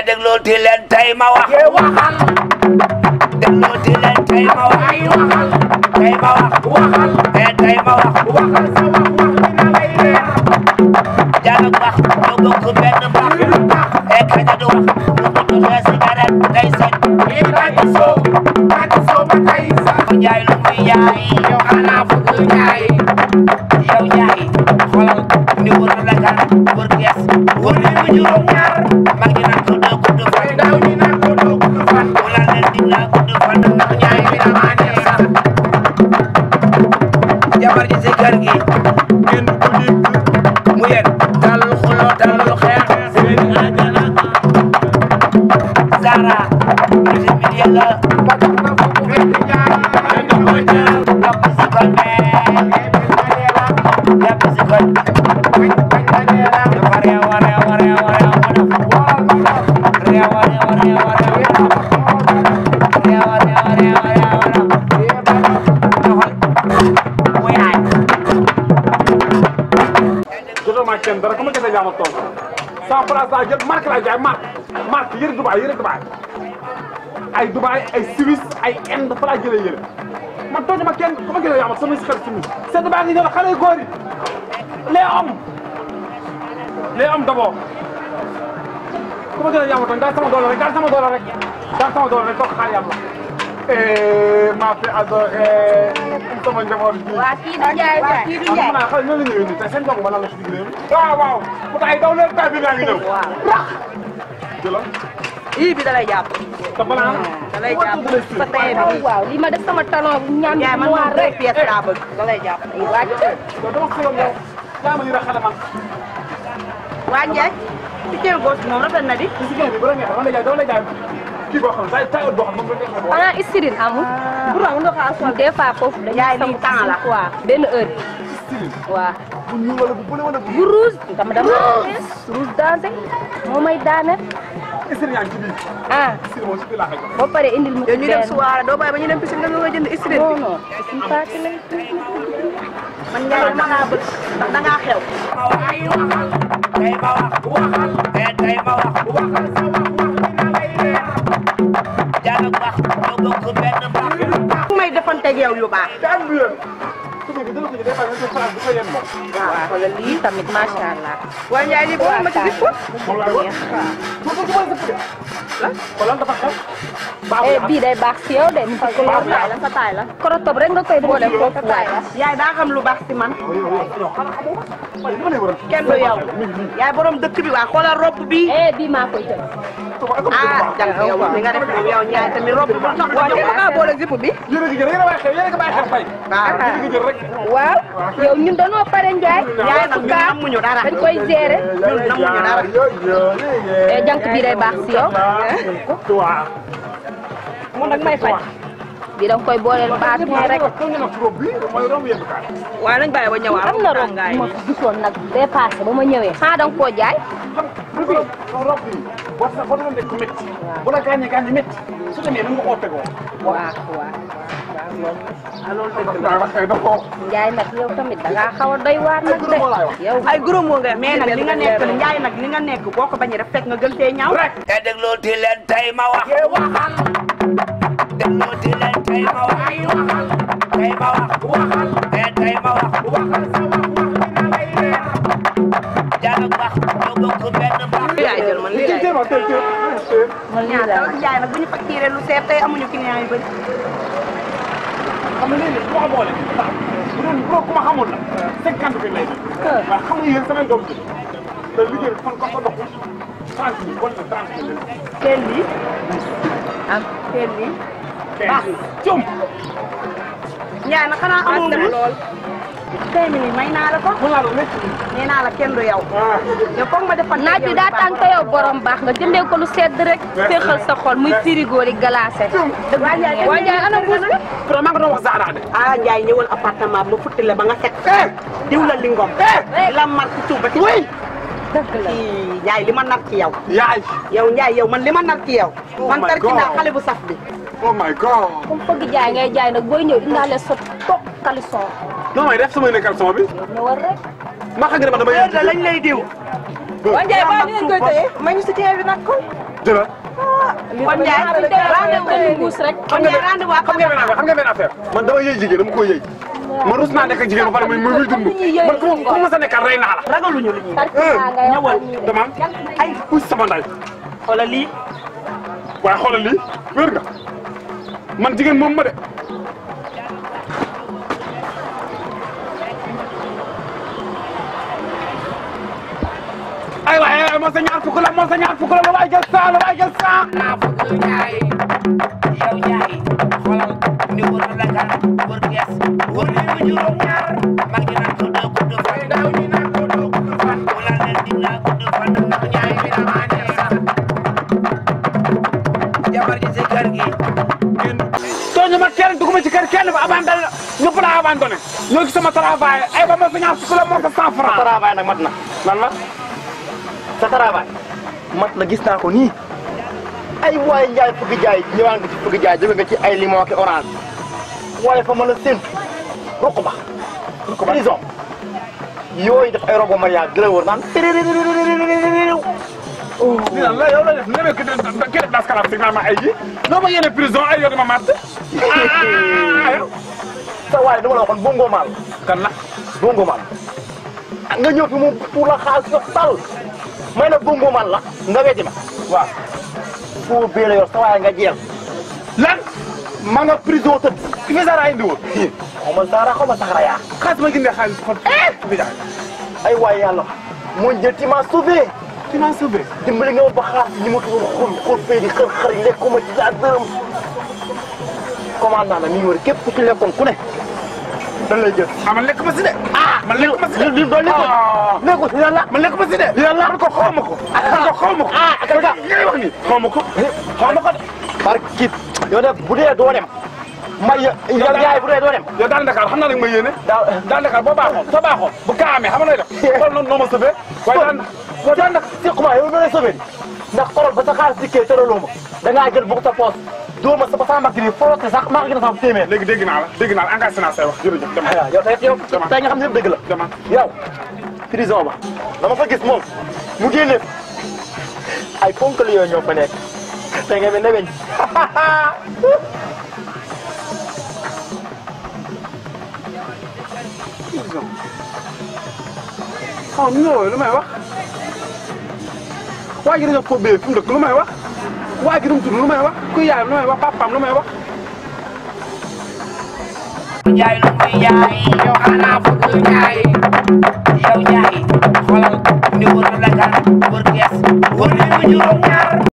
déglooti leen tey ma wax. waxal. déglooti leen tey ma wax. ay waxal. tey ma wax. waxal. tey ma wax. waxal sa wax dina lay leer. Diallo wax ñoo bokk benn baax. kaña du wax lu ko joxee cigarette day set. bàcc soo ba tey sax. Njaay lu muy jaay. yow xanaa fukk jaay. yow Njaay xoolal ni wër la kan wër gees wër li mu juróom ñaar mag ñi naan ko doo gudd fan. ndaw ñi naan ko doo gudd fan. mu la leen dig laa gudd fan ndax Njaay bi damaa neex sax. jabar ji si kër gi ngeen ko dégg mu yéen talul xuloo talul xeex seen ajana Zara ci mi yàlla parce que na fu mu fekk jaar. jàpp si kon jàpp si kon dafa réew a réew a réew a réew mu def réew a réew a réew a réew réew a réew a réew doxal mu yaay jotoo maa kenn dara comme que yaa ma toog sans place laa jël marque laa jaay marque yëre Dubaay ay Dubaay ay Suisse ay Inde fa laa jëlee yëre man tooñ ma kenn ku ma gën a yaa ma sama si xel si seen baa ngi ñëw xale yu góor yi les hommes d'abord ku ma gën a yaa ma tooñ daal sama doole rek toog xaar yàlla maa fi adoré sama njaboot bi. waa kii du Njaay waa kii du Njaay. ah xale ñoo la ñëwee nii tey seen dong ba lan la si digg réew mi. waaw bu taay daw leen taay bi naa ngi ñëw. waaw jëlal. ii bi da lay jàpp. te balaa. da lay jàpp sa tey bi. waaw li ma def sama talon ñaan bi noir rek pièce laa bëgg. da lay jàpp ay wàcc. yow dama xëyoon yow. daa ma yore xale man. waa Njaay. ci ceeb gos moom rafet na di. si géej bi bu la neexee dama lay jaay kii boo xam ne tay boo xam ne moom la neexee boo. xanaa istidine amul. bu doon nga xaar sol des fois foofu dañuy Njaay lii temps la. waaw benn heure. waaw. bu ñuul wala bu bële wala bu. bu rouge dama rouge dansé moo may daaneel. istidine yaa ngi ci biir. ah istidine moom si biir laa koy jox. ba pare indil ma ci ñu dem benn. soirée doo bàyyi ba ñu dem piscine nga nga jënd istidine non bi. non suñu parti lay. man Njaay dama laa bëgg ndax da ngaa xew. ay waxal. tey ma wax. waxal. tey ma wax. waxal sa wax dina lay leer. Diallo wax ñoo bokk benn baax. fu may defanteeg yow yu baax. te am bi yéen. su fekkee dina ko jël day bàyyi nga jël place bu ko yéen moom. waaw xoolal lii tamit macha allah. waa Njaay lii boo ma ci gis ko. moom laa wax. su ko mooy sëpp de. lan xoolal dafa xew. bii day baax si yow de. parce que yow taay la sa taay la. korotop rek nga koy boole foofu taay la. yaay daa xam lu baax si man. kenn du yow. yaay borom dëkk bi waa xoolal robe bi. bii maa koy jël. ah jàng yow li nga def moom yow Njaay tamit robe bi tax waaw kenn kaa boole zipp bi. yéen a ngi jël yéen a bàyyi xel yéen a bàyyi xel fay. waaw yéen a ngi jël rek. waaw yow ñun dañoo pare Njaay. yaay nag ñun namuñu dara. dañ koy gérer. ñun namuñu dara. jànk bi day baax si yow. moom nag may faj. bi da nga koy booleel baat nii rek. waaye nañ bàyyi ba ñëwaat. am na rob ma fi gisoon nag dépassé ba ma ñëwee. xanaa da nga koo jaay. bu la gaañee gaañee métti su demee ni nga ko tegoo. waaw Njaay nag yow tamit da ngaa xaw a doy waar nag de. yow ay gros moo nga mais nag li nga nekk Njaay nag li nga nekk boo ko bañee def fekk nga gën fee ñaaw. te déglooti leen tey ma wax. waxal. déglooti leen tey ma wax. ay waxal. tey ma wax. waxal. tey ma wax. waxal sa wax dina lay leer. Diallo wax ñoo bokk benn baax. yaay jël man lii lay man lii ñaata la Njaay nag bu ñu facturé lu seer tey amuñu client yu bëri. xam nga léegi bu ma ko boole bu doon ku ma xamul la 50 bi lay def. waaw xam nga yéen semaine doom bi te liggéey bi fan ko ko doxul 30 bi wala 30 bi teel lii. ak teel lii. baax cum Njaay nag xanaa amoo lool. 5 minutes may naa la ko. mën naa doon nekk nee naa la kenn du yow. yow foog ma defal naaj bi daa tàng te yow borom baax nga jëndee ko lu sedd rek. féexal sa xol muy frigo li glacé. dëgg waa Njaay ana mbuus bi. pour maa ngi doon wax Zara de. ah Njaay ñëwal appartement ma futti la ba nga set. diw la li ngom. la mar ci suuf ba ci. dëgg la Njaay li ma nar ci yow. yaay. yow Njaay yow man li ma nar ci yow. Oh man my tarki naa God. xale bu saf bi. oh my god. comme bëgg jaay ngay jaay nag booy ñëw indaale sa toog caleçon. non may def sama nekkal sama bi. ñëwal rek. maa xam nga ne man damay heure de lañ lay diw. waa Njaay ba ngeen koy téye ma ñu si téye bi nag kon. jëlal. kon Ndiaye rendez-vous muus rek. kon Ndiaye rendez-vous ak xam nga benn affaire man dama yëy jigéen dama ko yëy. man rus naa nekk ak jigéen ba pare muy dund. man ku ma sa nekkal rey naa la. ragaluñu li ñuy ñëwal dama ay puus sama nday. xoolal lii. waaye xoolal lii wér nga man jigéen moom ma de. ay waay moo sa ñaar fukk la moo sa ñaar fukk la la waay jël saa la waay jël saa. naa fukk Njaay yow Njaay xoolal ni wër na Dakar wër Kees wër na mu juróom ñaar mag ñi naan ko doo gudd fan ndaw ñi naan ko doo gudd fan wala leen di naa gudd fan ndax Njaay bi dama neex sax jabar ji si kër gi tooñu ma kenn duguma ci kër kenn ba abandonné ñëpp laa abandonné ñoo ci sama travail ay ba moo sa ñaar fukk la moo sa 100 francs. travail nag mat na. lan la. sa travail mat na gis naa ko nii ay waaye Ndiaye fukki jaay ñëwaan nga ci fukki jaay jóge nga ci ay limon ak orange waaye fa mën a séntu ruq ba prison yooyu def ay robo mariage di la wër naan lii lan la yow la def nemee ki def daskalaam si ma ay yi noo ma yéene prison ay yow dama matt sa waaye dama la waxoon bongo maal kan la bongo maal nga ñëw fi mu pour la xaalis sa tal may na bongo maal la nga weddi ma waaw foo bee la yor sa waaye nga jeel lan ma nga prison tëdd ki fi Zara indi woon xaw ma Zara xaw ma Saxara yaa xaalis ma gindee xaalis fan bi daal ay waay yàlla moo jël ti ma sauvé tu m'as sauvé dimbali nga ma ba xaalis ñi ma tudd xol fee di xër lekkuma ci laa dërëm commande naa la mi ngi wër képp ku ci lekkoon ku ne dañ lay jël man lekk ma si de man lekk ma si de li doon lekko si yàlla man lekk ma si de yàlla man ko xaw ma ko man ko xaw ma ko akal ga ngay wax ni xaw ma ko de barki yow de bu dee doo dem may yow yaay bu dee doo dem yow daal Dakar xam naa nag ma yéene daal Dakar boo baaxoon soo baaxoon bu kaa amee xam nga lay def xool noonu noo ma sauvé waaye daal nag siquma yow noo lay sauvé ndax xolol ba sa xaalis dikkee tëraloo ma da ngaa jël bokk sa poos doo ma sa sama mbagg nii foote sax maa ngi gën a sax téeméer léegi dégg naa la engagé naa say wax jërëjëf dama yow tey nga xam ne yëpp dëgg la dama yow prison ba dama fa gis moom mu génne ay ponkal yooyu ñoo fa nekk tey nga mel ne weñ xaw ma lu may wax waa ji dañoo ko bee fi mu dëkk lu may wax waa ji dum tudd lu may wax kuy yaayam lu may wax papaam lu may wax Njaay lu muy jaay yow xanaa fukk Njaay yow Njaay xoolal ni wër na Dakar wër Kees wër na mu juróom ñaar